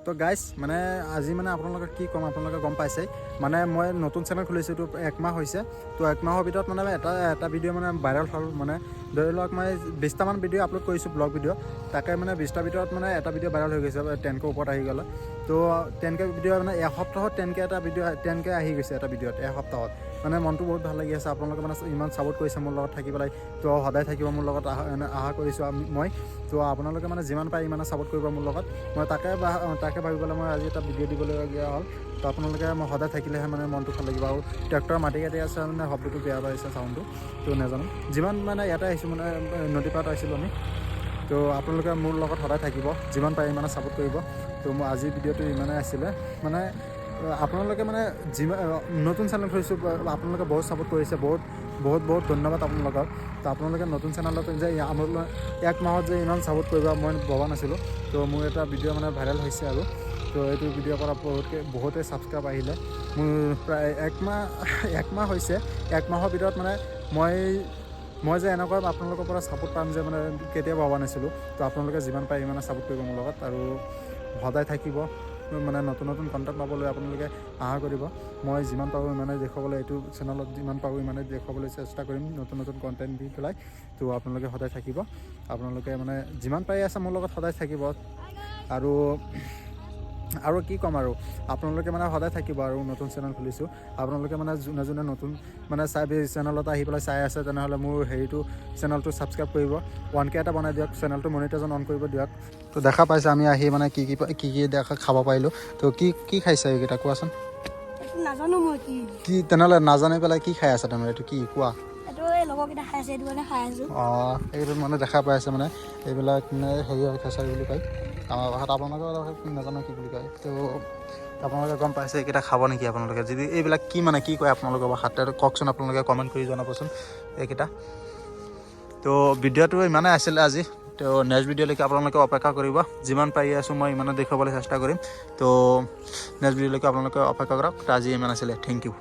তো গাইজ, মানে আজি মানে আপোনালোকক কি ক'ম, আপোনালোকে গম পাইছে। মানে মই নতুন চেনেল খুলিছোঁ, এইটো একমাহ হৈছে। তো একমাহৰ ভিতৰত মানে এটা এটা ভিডিঅ' মানে ভাইৰেল হ'ল। মানে ধৰি লওক মই 20টামান ভিডিঅ' আপলোড কৰিছোঁ, ব্লগ ভিডিঅ'। তাকে মানে 20টাৰ ভিতৰত মানে এটা ভিডিঅ' ভাইৰেল হৈ গৈছে, 10K ওপৰত আহি গ'লে। তো 10K video মানে এসপ্তাহত 10K এটা ভিডিঅ', 10K আহি গৈছে এটা ভিডিঅ'ত এসপ্তাহত। মানে মনটো বহুত ভাল লাগি আছে। আপোনালোকে মানে ইমান ছাপোৰ্ট কৰিছে মোৰ লগত থাকি পেলাই। তো সদায় থাকিব মোৰ লগত মানে আশা কৰিছোঁ আমি মই। তো আপোনালোকে মানে যিমান পাৰে ইমানে ছাপোৰ্ট কৰিব মোৰ লগত। মই তাকে ভাবি পেলাই মই আজি এটা ভিডিঅ' দিবলগীয়া হ'ল। তো আপোনালোকে মই সদায় থাকিলেহে মানে মনটো ভাল লাগিব। আৰু ট্ৰেক্টৰ মাটি কাটি আছে, মানে শব্দটো বেয়া পাইছে, চাউণ্ডটো। তো নাজানো, যিমান মানে ইয়াতে আহিছোঁ, মানে নদী পাৰত আহিছিলোঁ আমি। তো আপোনালোকে মোৰ লগত সদায় থাকিব, যিমান পাৰে ইমানে ছাপোৰ্ট কৰিব। তো মোৰ আজিৰ ভিডিঅ'টো ইমানেই আছিলে। মানে আপোনালোকে মানে যিমান নতুন চেনেল খুলিছোঁ, আপোনালোকে বহুত ছাপোৰ্ট কৰিছে। বহুত বহুত বহুত ধন্যবাদ আপোনালোকক। তো আপোনালোকে নতুন চেনেলত যে আমাৰ এক মাহত যে ইমান ছাপোৰ্ট কৰিব, মই ভবা নাছিলোঁ। তো মোৰ এটা ভিডিঅ' মানে ভাইৰেল হৈছে আৰু তো এইটো ভিডিঅ'ৰ পৰা বহুতে ছাবস্ক্ৰাইব আহিলে। মোৰ প্ৰায় একমাহ হৈছে। এক মাহৰ ভিতৰত মানে মই মই যে এনেকুৱা আপোনালোকৰ পৰা ছাপোৰ্ট পাম যে মানে কেতিয়াও ভবা নাছিলোঁ। তো আপোনালোকে যিমান পাৰে ইমানে ছাপোৰ্ট কৰিব মোৰ লগত আৰু সদায় থাকিব। মানে নতুন নতুন কণ্টেণ্ট পাবলৈ আপোনালোকে আশা কৰিব। মই যিমান পাৰোঁ ইমানে দেখুৱাবলৈ, এইটো চেনেলত যিমান পাৰোঁ ইমানে দেখুৱাবলৈ চেষ্টা কৰিম, নতুন নতুন কণ্টেণ্ট দি পেলাই। তো আপোনালোকে সদায় থাকিব, আপোনালোকে মানে যিমান পাৰি আছে মোৰ লগত সদায় থাকিব। আৰু আৰু কি ক'ম আৰু, আপোনালোকে মানে সদায় থাকিব। আৰু নতুন চেনেল খুলিছোঁ, আপোনালোকে মানে যোনে যোনে নতুন মানে চাই চেনেলত আহি পেলাই চাই আছে, তেনেহ'লে মোৰ হেৰিটো চেনেলটো ছাবস্ক্ৰাইব কৰিব, 1K এটা বনাই দিয়ক, চেনেলটো মনিটাইজেশ্যন অন কৰিব দিয়ক। তো দেখা পাইছে, আমি আহি মানে কি কি কি কি দেখা খাব পাৰিলোঁ। তো কি কি খাইছে এইকেইটা, কোৱাচোন? এইটো নাজানো মই কি। কি তেনেহ'লে নাজানি পেলাই কি খাই আছা তেনেহ'লে? এইটো কি কোৱা? এইটো এই লগৰকেইটা খাই আছে, এইটো কাৰণে খাই আছোঁ। অঁ, এইটো মানে দেখা পাই আছে, মানে এইবিলাক মানে হেৰি হয়, খেচাৰি বুলি কয় আমাৰ ভাষাত। আপোনালোকৰ নাজানো কি বুলি কয়। তো আপোনালোকে গম পাইছে, এইকেইটা খাব নেকি আপোনালোকে? যদি এইবিলাক কি মানে কি কয় আপোনালোকৰ ভাষাত, কওকচোন, আপোনালোকে কমেণ্ট কৰি জনাবচোন এইকেইটা। তো ভিডিঅ'টো ইমানেই আছিলে আজি। তো নেক্সট ভিডিঅ'লৈকে আপোনালোকে অপেক্ষা কৰিব। যিমান পাৰি আছোঁ মই ইমানে দেখুৱাবলৈ চেষ্টা কৰিম। তো নেক্সট ভিডিঅ'লৈকে আপোনালোকে অপেক্ষা কৰক। তো আজি ইমান আছিলে, thank U.